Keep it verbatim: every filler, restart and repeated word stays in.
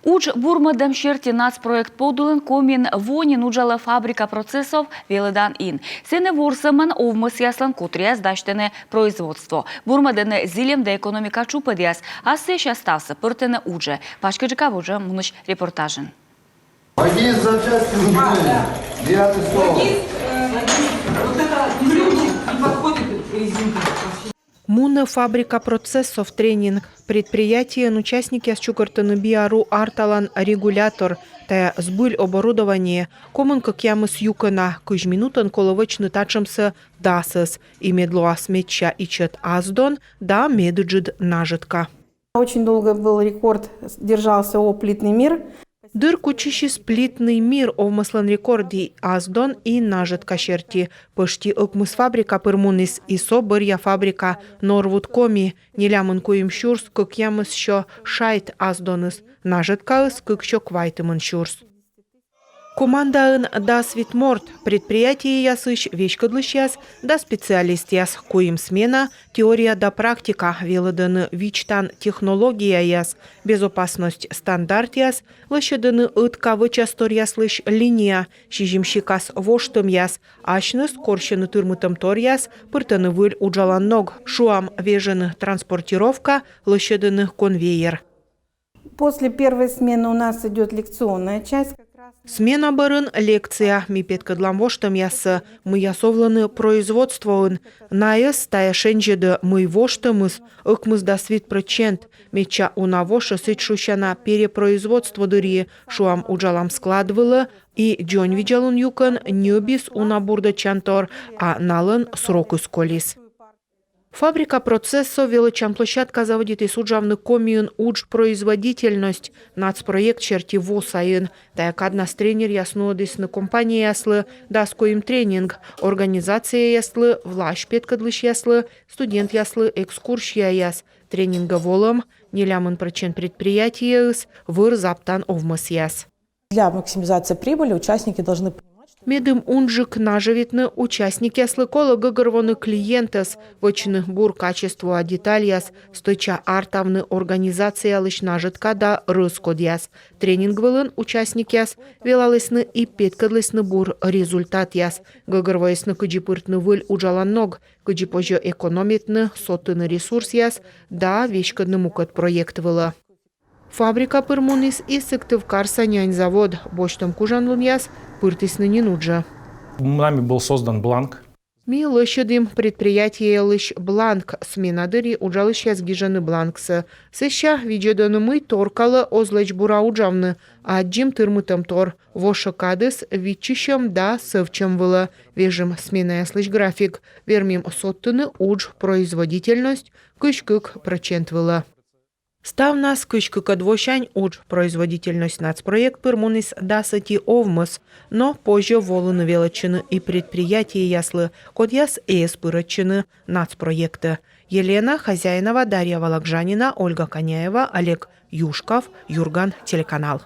Удж бурмӧдӧм серти нацпроект подулын Комиын во нин уджалӧ «Фабрика процессов» велӧдан ин. Сэні ворсӧмӧн овмӧсъяслӧн котыръяс дасьтӧны производство. Бурмӧдӧны зільӧм да экономика тшупӧдъяс, а сэсся ставсӧ пӧртӧны уджӧ. Паськыдджыка водзӧ мунысь репортажын. Магиз запчасти выделили. Девятый стол. Магиз, э, вот это ключик, не подходит резинка. Мунӧ «Фабрика процессов» тренинг. Предприятиеын участникъяс чукӧртӧны биару арталан регулятор, тайӧ збыль оборудование, комын кӧкъямыс юкӧна. Кызь минутӧн колӧ вӧчны татшӧмсӧ дасӧс, и мед лоас медся ичӧт ас дон да медыджыд нажӧтка. Очень долго был рекорд, держался о «Плитный мир». Дыр кутчысис «Плитный мир» овмӧслӧн рекорд и ас дон, и нажӧтка серти. Пӧшти ӧкмыс фабрика пыр муніс, и со бӧръя фабрика Норвуд Коми. Нелямын куим сюрс кӧкъямыс сё шайт ас доныс, нажӧткаыс кык сё квайтымын сюрс. Командаын дас вит морт: предприятиеясысь веськӧдлысьяс да специалистъяс. Куим смена, теория да практика, велӧдӧны вичтан технологияяс, безопасность стандартъяс, лӧсьӧдӧны ӧтка вӧчасторъяслысь линия, сизим сикас воштӧмъяс, асьныс корсьӧны тырмытӧмторъяс, пыртӧны выль уджалан ног, шуам, вежӧны транспортировка, лӧсьӧдӧны конвейер. После первой смены у нас идёт лекционная часть. Смена бӧрын лекция, ми петкӧдлам воштӧмъяссӧ, мыйяс овлӧны производствоын. Найӧс тайӧ шензьӧдӧ, мый воштӧмыс ӧкмысдас вит прӧчент. Медся уна вошӧ сідз шусяна перепроизводство дырйи, шуам, уджалам склад вылӧ, и дзоньвидзалун юкӧн ньӧбис уна бурдӧдчантор, а налӧн срокыс колис. «Фабрика процессов» велӧдчан площадка заводитіс уджавны Комиын «Удж производительность» нацпроект серти во сайын. Тайӧ каднас тренеръяс нуӧдісны компанияяслы дас куим тренинг: организацияяслы, власть петкӧдлысьяслы, студентъяслы экскурсияяс. Тренингӧ волӧм — нелямын прӧчент предприятиеыс, вӧр заптан овмӧсъяс. Для максимизации прибыли участники должны понимать, что... Медым унджык нажӧвитны, участникъяслы колӧ гӧгӧрвоны клиентӧс, вӧчны бур качествоа детальяс, стӧча артавны организациялысь нажӧтка да рӧскодъяс. Тренинг вылын участникъяс велалісны и петкӧдлісны бур результатъяс, гӧгӧрвоисны, кыдзи пыртны выль уджалан ног, кыдзи позьӧ экономитны, содтыны ресурсъяс да веськӧдны мукӧд проект вылӧ. «Фабрика» пыр муніс и Сыктывкарса нянь завод. Босьтӧм кужанлунъяс пыртісны нин уджӧ. Нами был создан бланк. Ми лӧсьӧдім предприятиелысь бланк. Смена дырйи уджалысьяс гижӧны бланксӧ. Сэсся видзӧдӧны, мый торкалӧ оз лэдз бура уджавны. Аддзим тырмытӧмтор. Вошӧ кадыс виччысьӧм да сӧвтчӧм вылӧ. Вежим сменаяслысь график. Вермим содтыны удж производительность кызь кык прӧчент вылӧ. Ставнас кызь кыкӧд восянь «Удж производительность» нацпроект пыр муніс дас ӧти овмӧс, но позьӧ волыны велӧдчыны и предприятиеяслы, кодъяс эз пырӧдчыны нацпроектӧ. Елена Хозяинова, Дарья Вологжанина, Ольга Коняева, Олег Юшков, «Юрган» телеканал.